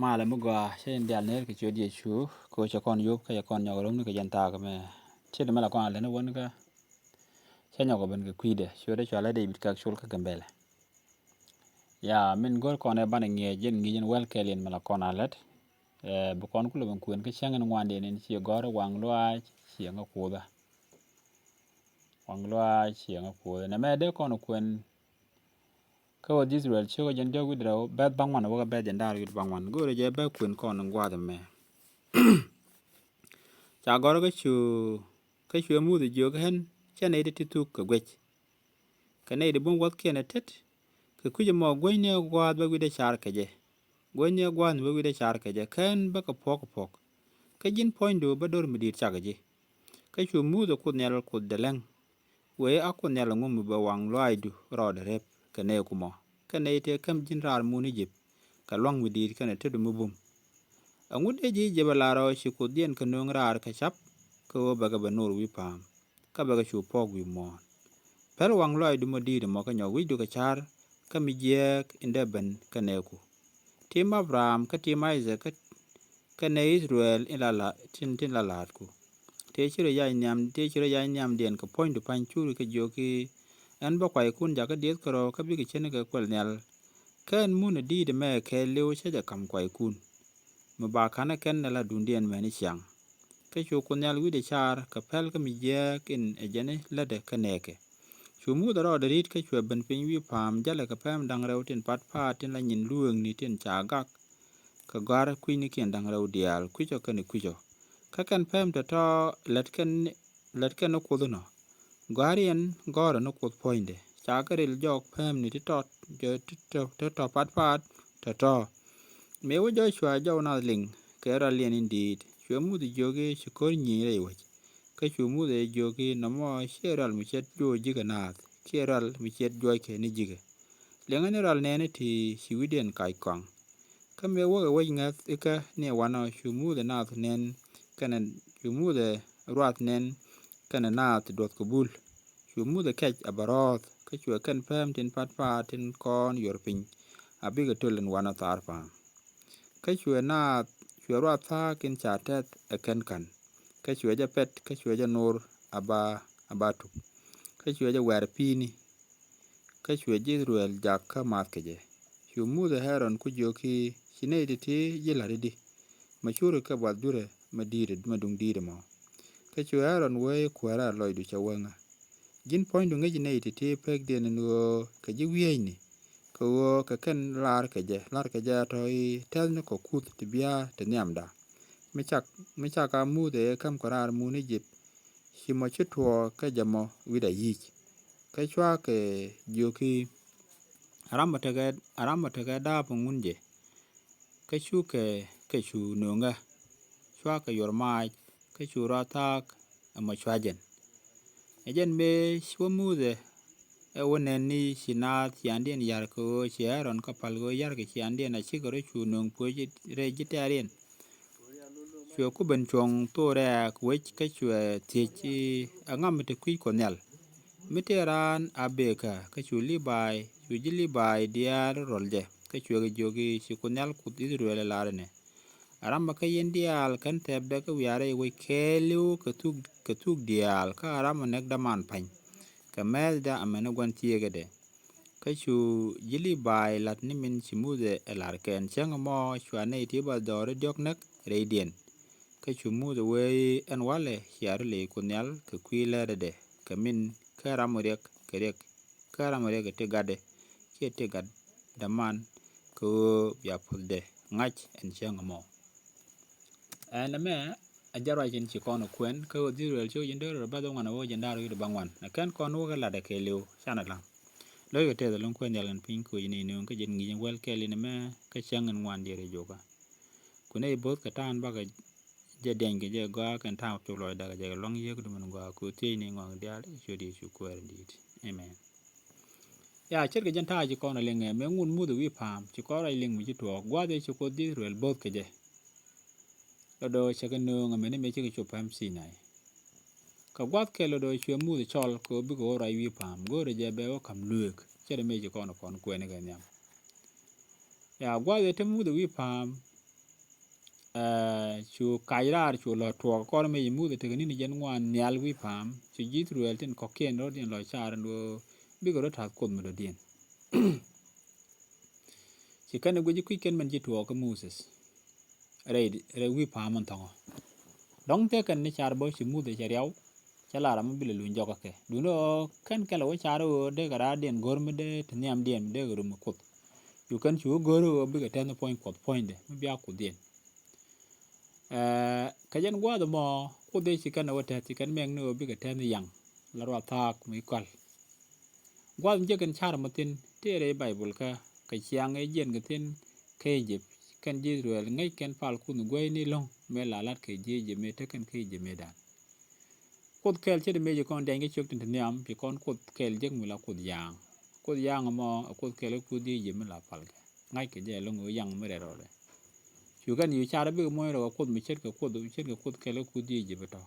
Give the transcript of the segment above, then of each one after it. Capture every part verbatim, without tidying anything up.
Malɛ mi gɔaa, cä yɛn diaal ner kɛ ciöt Yecu, kɛ ɣöö cɛ kɔn yop kä cɛ kɔn nyɔk ro̱ŋni kɛ jɛn thaak ɛmɛ. Ce̱t ɛmɛ la kɔn a lɛn wän kä cä nyɔk ɛ ben kɛ kui̱dɛ, ciötdɛ cua lɛ David Kak Col kä Gambɛlɛ. Ya, min go̱r kɔn ɛ banɛ ŋiɛc, jɛn ŋi̱i̱c ɛn wäl kɛl in mi la kɔn a lät. Ɛ, bi kɔn kulɛ ben kuën kä cäŋ in ŋuandiɛn in ci gɔ̱r i̱ waŋ luaac ciɛ ŋä kuothä. Waŋ luaac ciɛ ŋä kuothä. Nɛmɛ dee kɔn kuën kä ɣöö Israel ciökä jiɛn diɔ̱k wi̱cdɛ rɛw, bɛ̈th bäŋuan wäkɛ bɛ̈th jiɛn da̱ŋ rɛw wi̱cdɛ bäŋuan. Go̱o̱rɛ jɛ bä kuën kɔn in gua̱a̱th ɛmɛ. Ca gɔ̱r kä cu, kä cuɛ Muthɛ jiök ɣän, cä nɛy ti ti thuk kɛ guec. Kɛ nɛy ti bum wäthkiɛn ɛ tet, kɛ kui̱c ɛmɔ guäcni ɛ gua̱a̱th bä wi̱cdɛ car kɛ jɛ. Guäcni ɛ gua̱a̱th ni bä wi̱cdɛ car kɛ jɛ, kä ɣän bä kɛ puɔ̱k kɛ puɔ̱k. Kä ji̱n puɔ̱nydu bä do̱r mi di̱i̱t cak ɛ ji̱. Kä cu Muthɛ Kuoth Nhial Kuoth dɛ läŋ, wëë, a Kuoth Nhial ɛŋu mi bɛ waŋ luaacdu rɔɔdɛ rep kɛ nɛɛku mɔ, kɛ nɛy tëë käm ji̱n raar mun Ijip kɛ lua̱ŋ mi di̱i̱t kɛnɛ tetdu mi bum? Ɛŋu dee ji̱ Ijip ɛ lar ɔ ci Kuothdiɛn kɛ nööŋ raar kɛ ca̱p, kɛ ɣöö bɛ kɛ bɛ no̱r wi̱i̱ pa̱a̱m, kä bɛ kɛ cu puɔ̱k wi̱i̱ muɔ̱ɔ̱n? Päl waŋ luaacdu mɔ di̱i̱t ɛmɔ kɛ nyɔk wi̱cdu kɛ ca̱r, kä mi jiääk in dee ben kɛ nɛɛku. Tim Abraham kä tim Isaac kä, kä nɛy Israel in la la, tin, tin la la̱a̱tku. Tëë ci rɔ yac nhiam, tëë ci rɔ yac nhiamdiɛn kɛ puɔ̱nydu pa̱ny, curi kɛ jiök i̱, ɛn bä kuaykun jakä diëëth kärɔ̱ kä bikɛ cänikɛ kuɛl nhial. Kä ɛn mun ɛ di̱i̱t ɛmɛ kɛɛliw cä jɛ ka̱m kuaykun, mi ba ka̱n ɛ kɛn ɛ la duŋdiɛn mɛni ciaŋ. Kä cu Kuoth Nhial wi̱cdɛ car kɛ päl kä mi jiääk in ɛ jɛn i̱ lätdɛ kä nɛɛkɛ. Cu Muthɛ rɔɔdɛ ri̱t kä cuɛ ben piny wi̱i̱ pa̱a̱m jälɛ kɛ pɛm da̱ŋ rɛw tin pat pa̱a̱t tin la nyin lueekni tin ca gak kɛ gɔ̱a̱r kui̱cnikiɛn da̱ŋ rɛw diaal kui̱cɔ kɛnɛ kui̱cɔ. Kä kɛn pɛm tɔ̱tɔ̱ lät kɛn, lät kɛn ni Kuoth inɔ. Gɔ̱a̱riɛn gɔ̱rä ni Kuoth puɔ̱nydɛ. Ca kɛ ril jɔɔk pɛmni ti tɔt, jɛ ti tɔ, ti tɔ pat pa̱a̱t tɔ̱tɔ̱. Mëë wä Jɔcua jɔw nath liŋ kɛ rɔaliɛn in di̱i̱t, cuɛ Muthɛ jiök i̱ ci ko̱r nyieny rɛy wec. Kä cu Muthɛ jiök i̱ nɔmɔ ciɛ rɔal mi ce̱t juɔc ji̱ kɛ naath, kiɛ rɔal mi ce̱t juɔckɛ ni ji̱kɛ. Liɛŋä ni rɔal nɛɛni ti ci wi̱cdiɛn kac kɔaŋ. Kä mëë wäkɛ wec ŋäth ikä ni wanɔ cu Muthɛ naath nɛn kɛnɛ, cu Muthɛ ruath nɛn kɛnɛ naath duɔth kɛ bul. Cu Muthɛ kɛc a bɛ rɔɔth, kä cuɛ kɛn pɛm tin pat pa̱a̱t tin kɔn yuɔr piny, a bikɛ töl in wanɔ thaar pa̱a̱m. Kä cuɛ naath, cuɛ ruath thaak in ca tɛth ɛ kɛn ka̱n. Kä cuɛ jɛ pɛt, kä cuɛ jɛ no̱r a ba, a ba tup. Kä cuɛ jɛ wɛɛr pi̱i̱ni. Kä cuɛ ji̱ Israel jak kä math kɛ jɛ. Cu Muthɛ Aaron ku jiök i̱ ci nɛy ti̱ti̱ ji̱ la̱t i̱di, mɛ curi kɛ buath durɛ mɛ di̱i̱t, mɛ duŋ di̱i̱t ɛmɔ. Kä cu Aaron wee i̱ kuäärä lɔcdu cɛ wäŋä. Ji̱n puɔ̱nydu ŋäci nɛy ti̱ti̱ pekdiɛn in ɣöö kɛ ji̱ wi̱eecni, kɛ ɣöö kɛ kɛn lar kɛ jɛ, lar kɛ jɛ tɔ̱ i̱ tɛthni kɔ kuth ti bia ti nhiamda. Mi cak, mi cak a Muthɛ ëë käm kɔ raar mun Ijip, ci mɔ ci tuɔɔk kä jɛ mɔ wi̱cdɛ yic. Kä cuakɛ jiök i̱, a ram mɔ tekɛ, a ram mɔ tekɛ da̱a̱p ŋun jɛ. Kä cukɛ kɛ cu nööŋä, cuakɛ yuɔr maac, kä cu ruath thaak ɛmɔ cua jɛn. Ɛ jɛn mëë ci wä Muthɛ ɛ wä nɛn ni ci naath ciaŋdiɛn ya̱r kɛ ɣöö ci Aaron kä pal ɣöö ya̱r kɛ ciaŋdiɛn a cikɛ rɔ cu nööŋ puɔ̱c rɛy ji̱ tɛ̈riɛn. Cuɛ ku ben cuɔ̱ŋ thok rɛɛk wec kä cuɛ thiec i̱, ɛŋa mi te kui̱c Kuɔth Nhial? Mi tëë raan a bëëkä, kä cu Libai, cu ji̱ Libai diaal rɔl jɛ, kä cuɛ kɛ jiök i̱ ci Kuoth Nhial Kuoth Ithɛrɛl ɛ lar ɛnɛ. A ram ɛ kä yɛn diaal kän thɛpdɛ kä wiaa rɛy wec kɛɛliw kɛ thuk, kɛ thuk diaal, kä a ram ɛ näk däman pa̱ny kɛ mɛthdä amäni gua̱n thieekädɛ. Kä cu ji̱ Libai la̱t ni min ci Muthɛ ɛ la̱r kɛ. Ɛn cäŋ ɛmɔ cua nɛy ti ba dhɔri diɔ̱k näk rɛydiɛn. Kä cu Muthɛ wee i̱, ɛn walɛ cia rɔ lɛy Kuoth Nhial kɛ kui̱ lätdɛ kɛ min kä ram riɛk kɛ riɛk, kä ram riɛk kɛ ti gatdɛ, kiɛ ti gat däman, kɛ ɣöö bia puɔ̱thdɛ ŋa̱c ɛn cäŋ ɛmɔ. Ɛn ɛmɛ a jɛ ruac in ci kɔn ɛ kuɛn kä ɣöö dhil ruɛl ci wä ji̱n dee rɔ bäth ŋuan a wä ji̱n da̱ŋ rɔ wi̱cdɛ bäŋuan. Ɛ kɛn kɔn wä kɛ lat ɛ kɛɛliw canɛ la̱ŋ. Lo̱ckɛ tɛth ɛlɔ̱ŋ kuɛn nhial kɛn piny kɛ wä ji̱n i̱ nööŋ kä ji̱n ŋi̱i̱c ɛn wäl kɛɛl in ɛmɛ kä cäŋ in ŋuan diɛɛr ɛ juɔkä. Ku nɛy bo̱th kɛ ta̱a̱n bakɛ jɛ diɛny kɛ jɛ gɔaa kɛn ta̱a̱ cop lɔcdä kɛ jɛ kɛ lua̱ŋ Yiëëk Dumun Gɔaa ku thiecni ŋɔak diaal ɛ ciöt Yecu Kuäär in di̱i̱t. Amen. Ya, ce̱tkɛ jɛn ta̱a̱ ci kɔn a liŋ ɛ mëë ŋun Muthɛ wi̱i̱ pa̱a̱m ci kɔn ruac liŋ mi ci tuɔɔk gua̱a̱th ëë ci Kuoth ji̱ Ithɛrɛl bo̱th kɛ jɛ. Lɔtdɔ cɛ kɛ nööŋ amäni mëë cikɛ cop pɛm Sinai. Kɛ gua̱th kɛl lɔtdɔ cuɛ Muthɛ cɔl kɛ ɣöö bikɛ wä ruac wi̱i̱ pa̱a̱m, go̱o̱rɛ jɛ bɛ wä ka̱m luëëk, ce̱t mëë ci kɔn kɔn kuɛɛni kɛ nhiam. Ya, gua̱th ëë te Muthɛ wi̱i̱ pa̱a̱m, Ɛ, cu kac raar cu lɔ tuɔɔk kɔr mëë ci Muthɛ tekɛ ni̱n jɛn ŋuan nhial wi̱i̱ pa̱a̱m, cu ji̱ I-thɛ-rɛl tin kɔ̱kiɛn rɔ̱diɛn lɔ car ɛn ɣöö bikɛ rɔ̱ ta̱th Kuoth mi dɔ̱diɛn. Ci kɛn ɛ guic kui̱c kɛn mɛn ci tuɔɔk kä Muthɛ rɛy, rɛy wi̱i̱ pa̱a̱m ɛn thɔ̱ŋɔ. Dɔ̱ŋ tëë kɛn ni car bä ci Muthɛ cɛ riaw, cɛ lar amä bi lɛ luny jɔkä kɛ. Duundɛ ɣöö kɛn kɛl ɛ wä car ɣöö dee kɛ raardiɛn go̱r mi dee ti nhiamdiɛn mi dee kɛ rum mi Kuoth. Cu kɛn cu wä go̱r ɣöö bikɛ tɛth puɔ̱ny Kuɔth puɔ̱nydɛ mi bia Kuothdiɛn. Ɛ, kɛ jɛn gua̱a̱th ɛmɔ Kuoth ëë ci kɛn ɛ wä tɛth ci kɛn mɛk ni ɣöö bikɛ tɛth ni yaŋ la ruath thaak mi kual. Gua̱a̱th mi jek kɛn car ɛmɔ thi̱n tëë rɛy Baibol kä kɛ ciaŋ ëë jiɛn kɛ thi̱n kä Ijip kɛn ji̱ I-thɛ-rɛl ŋäc kɛn pal kunh guäyni lo̱ŋ mëë la la̱t kɛ ji̱ Ijip mëë tek kɛn kä Ijip mëëdan. Kuoth kɛl ce̱t mëë ci kɔn diany kä ciök tin te nhiam ci kɔn Kuoth kɛl jek mi la Kuoth ya̱a̱ŋ. Kuoth ya̱a̱ŋ ɛmɔ ɛ Kuoth kɛl kä kuth ji̱ Ijip mi la pal kɛ. Ŋa̱c kɛ jɛ lo̱ŋ ɣöö yaŋ mi rɛl rɔɔdɛ. Cu kɛn yu car bikɛ muɔ̱ny rɔ kɛ Kuoth mi ce̱tkɛ Kuoth, ce̱tkɛ Kuoth kɛl kä kuth ji̱ Ijip tɔ̱.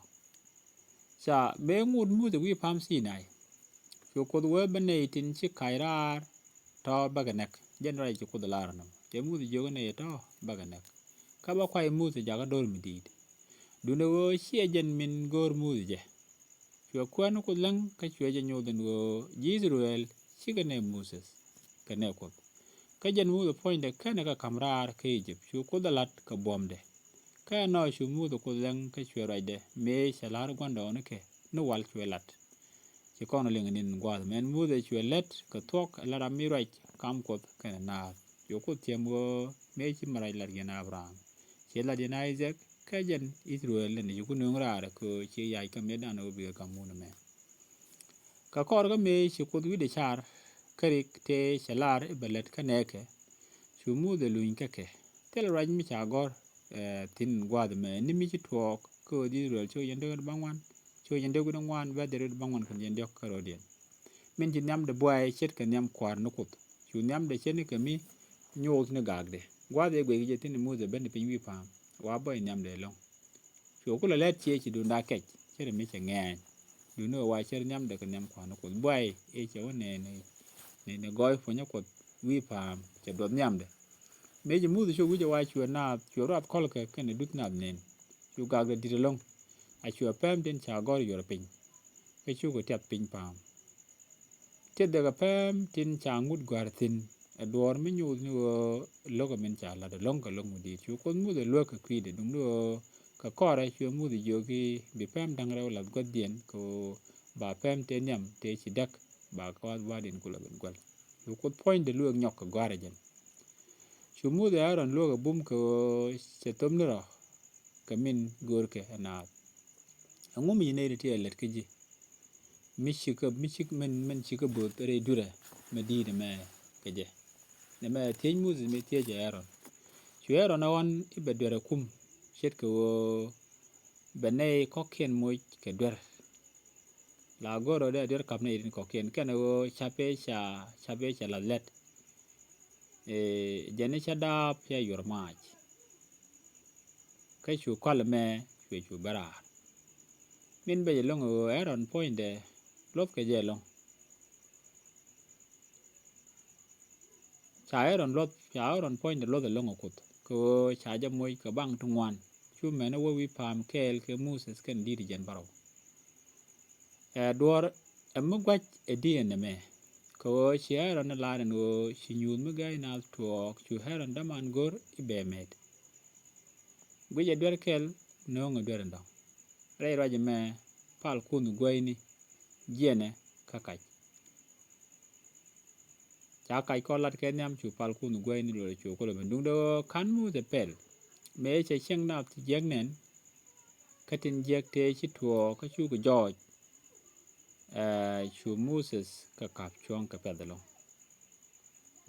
Ca mëë ŋot Muthɛ wi̱i̱ pa̱a̱m Sinai. Cu Kuoth wee bä nɛy tin ci ka̱c raar tɔ̱ bäkɛ näk. Jɛn ruac ci Kuoth lar ɛnɔ. Cɛ Muthɛ jiök nɛy tɔ̱ bäkɛ näk. Kä bä kuay Muthɛ jakä do̱r mi di̱i̱t. Duundɛ ɣöö ciɛ jɛn min go̱o̱r Muthɛ jɛ. Cuɛ kuäär ni Kuoth läŋ kä cuɛ jɛ nyoth ɛn ɣöö ji̱ I-thɛ-rɛl cikɛ nɛy Muthɛ kɛ nɛy Kuoth. Kä jɛn Muthɛ puɔ̱nydɛ kɛnɛ kɛ ka̱m raar kä Ijip cu Kuoth ɛ la̱t kɛ buɔ̱mdɛ. Kä ɛnɔ cu Muthɛ Kuoth läŋ kä cuɛ ruacdɛ mëë cɛ la̱r gua̱ndɔɔŋnikɛ ni wal cuɛ la̱t. Ci kɔn liŋ ni̱n gua̱a̱th mɛn Muthɛ cuɛ lät kɛ thuɔ̱k ɛ la ram mi ruac kam Kuoth kɛnɛ naath. Cu Kuoth tiɛm ɣöö mëë ci mi rac la̱t yɛn Abraham, ci la̱t yɛn Isaac, kä jɛn I-thɛ-rɛl ni ci ku nööŋ raar kɛ ɣöö ci yac kä mëëdan ɣöö bikɛ ga̱m wun ɛmɛ. Kɛ kɔr kä mëë ci Kuoth wi̱cdɛ car kä rik tëë cɛ lar i̱ bɛ lät kä nɛɛkɛ, cu Muthɛ luny kä kɛ. Thilɛ ruac mi ca gɔ̱r, ɛ, thi̱n gua̱a̱th ɛmɛ ni mi ci tuɔɔk kä ɣöö ji̱ I-thɛ-rɛl cio̱k jɛn dee wi̱cdɛ bäŋuan, cio̱k jɛn dee wi̱cdɛ ŋuan kɛnɛ jɛn diɔ̱k kä rɔ̱diɛn. Min ci nhiamdɛ buay ce̱tkɛ nhiam kua̱r ni Kuoth. Cu nhiamdɛ ce̱tnikɛ mi nyoth ni gakdɛ. Gua̱a̱th ëë guic kɛ jɛ thi̱n Muthɛ ben piny wi̱i̱ pa̱a̱m, wa buay nhiamdɛ ɛlɔ̱ŋ. Cu kulɛ lɛt ciɛ ci duunda kɛc, ce̱t mi cɛ ŋɛɛny. Duundɛ ɣöö wa ce̱t nhiamdɛ kɛ nhiam kua̱r ni Kuoth. Buay ëë cɛ wä nɛ, nɛ, nɛ, nɛ gɔɔy puɔ̱nyä Kuɔth wi̱i̱ pa̱a̱m, cɛ duɔth nhiamdɛ. Mëë ci Muthɛ cu wi̱c ɛ wa cuɛ naath, cuɛ ruath kɔlkɛ kɛnɛ duth naath nɛn. Cu gakdɛ di̱t ɛlɔ̱ŋ. A cuɛ pɛm tin ca gɔ̱r yuɔr piny. Kä cukɛ tiath piny pa̱a̱m. Tiɛth dee kɛ pɛm tin ca ŋut gɔ̱a̱r thi̱n. Ɛ duɔ̱ɔ̱r mi nyoth ni ɣöö lo̱kɛ min ca la̱t ɛlɔ̱ŋ kɛ lo̱k mi di̱i̱t. Cu Kuoth Muthɛ luäk kɛ kui̱dɛ duundɛ ɣöö kɛ kɔrɛ cuɛ Muthɛ jiök i̱ bi pɛm da̱ŋ rɛw lath gua̱thdiɛn kɛ ɣöö ba pɛm tëë nhiam tëë ci däk ba kɛ wath wa̱a̱diɛn kulɛ ben guäl. Cu Kuoth puɔ̱nydɛ luëëk nyɔk kɛ gɔ̱a̱rɛ jɛn. Cu Muthɛ Aaron luäk ɛ bum kɛ ɣöö cɛ thöpni rɔ kɛ min görkɛ ɛ naath. Ɛŋu mi ci nɛy ti ti ɛ lät kä ji̱? Mi cikä, mi cik, min, min cikä bo̱o̱th rɛy durɛ mɛ di̱i̱t ɛmɛ kɛ jɛ. Nɛmɛ thiec Muthɛ mi thiec ɛ Aaron. Cu Aaron ɛ ɣɔn i̱ bɛ duer ɛ kum ce̱tkɛ ɣöö bɛ nɛy kɔ̱kiɛn moc kɛ duer. La go̱r rɔ dee a duer kap nɛy tin kɔ̱kiɛn kɛnɛ ɣöö capɛ ca, capɛ ca lath lɛt. Ɛ, jɛn i̱ cä daap cä yuɔr maac. Kä cu kɔl ɛmɛ cuɛ cu bä raar. Min bɛ jɛ lo̱ŋ ɛ ɣöö Aaron puɔ̱nydɛ luɔthkɛ jɛ ɛlɔ̱ŋ. Ca Aaron luɔth, ca Aaron puɔ̱nydɛ luɔth ɛlɔ̱ŋ ɛ Kuoth kɛ ɣöö ca jɛ moc kɛ baŋ ti ŋuan. Cu mɛn ɛ wä wi̱i̱ pa̱a̱m kɛɛl kɛ Muthɛ kɛn di̱t jɛn bärɔw. Ɛ duɔ̱ɔ̱r ɛ mi gua̱c ɛ di̱t ɛn ɛmɛ. Kɛ ɣöö ci Aaron ɛ lar ɛn ɣöö ci nyuuth mi gɛ̈ɛ̈c naath tuɔɔk cu Aaron däman go̱r i̱ bɛ mɛt. Guic ɛ duer kɛl nööŋ ɛ duer ɛn dɔ̱ŋ. Rɛy ruac ɛmɛ pal kunh guäyni jiɛnɛ kä kac. Ca kac kɔn lat kɛ nhiam cu pal kunh guäyni luɔl cu kulɛ ben duŋdɛ ɣöö ka̱n Muthɛ pɛl. Mëë cɛ cieŋ naath ti jiäk nɛn kä tin jiäk tëë ci tuɔɔk kä cukɛ jɔɔc. Ɛ, cu Muthɛ kɛ ka̱p cuɔ̱ŋ kɛ pɛ̈th ɛlɔ̱ŋ.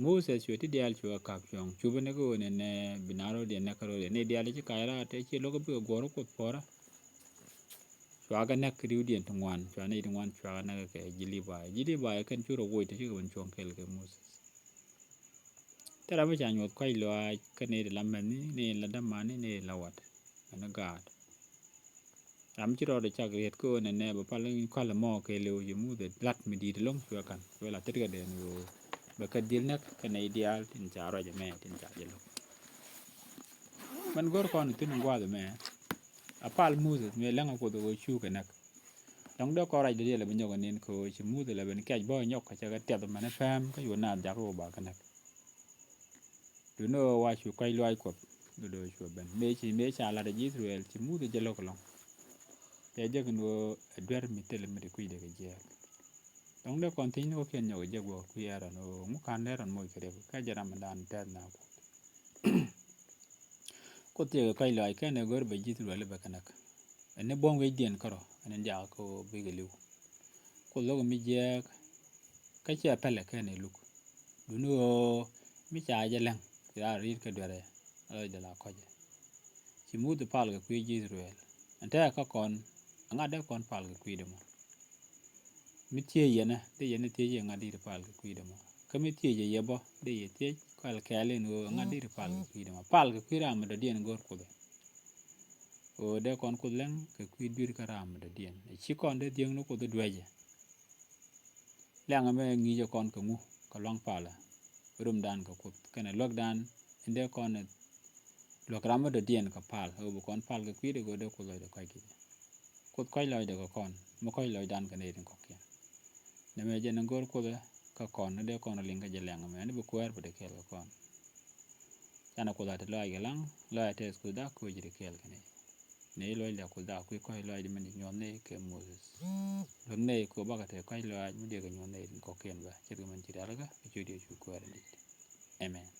Muthɛ cuɛ ti diaal cuɛ kɛ ka̱p cuɔ̱ŋ cupä ni kä ɣöö nɛnɛ bi naath rɔ̱diɛn näk kä rɔ̱diɛn ni diaal ci kac raar tëë ci lo̱k bikɛ guɔ̱r Kuoth puɔ̱rä. Cuakɛ näk riwdiɛn ti ŋuan, cua nɛy ti ŋuan cuakɛ näk kɛ ji̱ Libayä. Ji̱ Libayä kɛn cu rɔ woc te cikɛ ben cuɔ̱ŋ kɛɛl kɛ Muthɛ. Thil ram mi ca nyuɔth kɔ̱a̱c lɔaac kä nɛy ti la mɛni, nɛy la dämani, nɛy la wat. Ɛn gaat. Ram ci rɔɔdɛ cak riet kä ɣöö nɛnɛ bɛ pal in kɔl ɛmɔ kɛɛliw ci Muthɛ lat mi di̱i̱t ɛlɔ̱ŋ cuɛ ka̱n. Cuɛ la tet kɛ dee ni ɣöö bɛ kɛ dhil näk kɛ nɛy diaal tin ca ruac ɛmɛ tin ca jɛ lo̱k. Mɛn go̱r kɔn thi̱n in gua̱a̱th ɛmɛ, a pal Moses mëë läŋ a Kuoth ɣöö cu kɛ näk. Dɔ̱ŋ dee kɔn ruac dee diɛl a bi nyɔk a nin kɛ ɣöö ci Moses la ben kɛc bä nyɔk kɛ cɛ kɛ tiɛth mɛn ɛ pɛm kä cu naath jakä ɣöö ba kɛ näk. Duundɛ ɣöö wa cu kɔc luaac Kuɔth, duundɛ ɣöö cu ben mëë ci mëë ca lat ji̱ Ithɛrɛl ci Moses jɛ lo̱k ɛlɔ̱ŋ. Tɛ jek ni ɣöö ɛ duer mi thilɛ mi ti kui̱dɛ kɛ jiɛɛk. Dɔ̱ŋ dee kɔn thi̱n ni kɔ̱kiɛn nyɔk ɛ jek wä kui̱ Aaron ɣöö ŋu ka̱n Aaron moc kɛ riɛk kä jɛ ram mi dan tɛth na Kuoth. Kuoth thiekɛ kɔc lɔaac kɛn ɛ go̱r bɛ ji̱ Ithɛrɛl bɛ kɛ näk. Ɛn ni buɔ̱m wecdiɛn kärɔ̱ ɛn ni diaak kä bikɛ li̱w. Kuoth lo̱k mi jiɛɛk kä ciɛ pɛlɛ kɛn ɛ luk. Duundɛ ɣöö mi ca jɛ läŋ ci raar ri̱t kä duerɛ, lɔcdɛ la kɔcɛ. Ci Muthɛ pal kɛ kui̱ ji̱ Ithɛrɛl. Ɛn tɛɛk kä kɔn, ɛŋa dee kɔn pal kɛ kui̱dɛ mɔ? Mi thiec yɛnɛ, dee yɛnɛ thiec yɛ ŋa̱t di̱t pal kɛ kui̱dɛ mɔ. Kä mi thiec yɛ yɛ bä, dee yɛ thiec kɔl kɛɛl in ɣöö ŋa̱t di̱t pal kɛ kui̱dɛ mɔ. Pal kɛ kui̱ ram mi dɔ̱diɛn go̱r Kuothɛ. Ɣöö dee kɔn Kuoth läŋ kɛ kui̱ dui̱r kä ram mi dɔ̱diɛn. Ɛ ci kɔn dee dhieŋ ni Kuoth i̱ dueecɛ. Lɛŋ ɛmɛ ŋi̱i̱cɛ kɔn kɛ ŋu kɛ luaŋ palä. Rumdan kɛ Kuoth kɛnɛ luäkdan in dee kɔn luäk ram mi dɔ̱diɛn kɛ pal. Ɣöö bi kɔn pal kɛ kui̱dɛ ɣöö dee Kuoth lɔcdɛ kɔc kɛ jɛ. Kuoth kɔc lɔcdɛ kɛ kɔn, mi kɔc lɔcdan kɛ nɛy tin kɔ̱kiɛn. Nɛmɛ jɛn in go̱o̱r Kuothɛ kä kɔn, ni dee kɔn rɔ liŋ kä jɛ lɛŋ ɛmɛ, ni bi kuäär bi dee kɛɛl kɛ kɔn. Canɛ Kuoth a te lɔaac kɛ laŋ, lɔaac a tɛth Kuoth dak koc dee kɛɛl kɛ nɛy. Nɛy lɔcdɛ Kuoth dak kui̱ kɔc lɔaac di min di nyuɔ̱th nɛy kɛ Moses. Luäk nɛy kɛ bakɛ te kɔc lɔaac mi diɛ kɛ nyuɔ̱th nɛy tin kɔ̱kiɛn bä, ce̱tkɛ min ci rialikä kɛ ciöt Yecu kuäär in dit. Amen.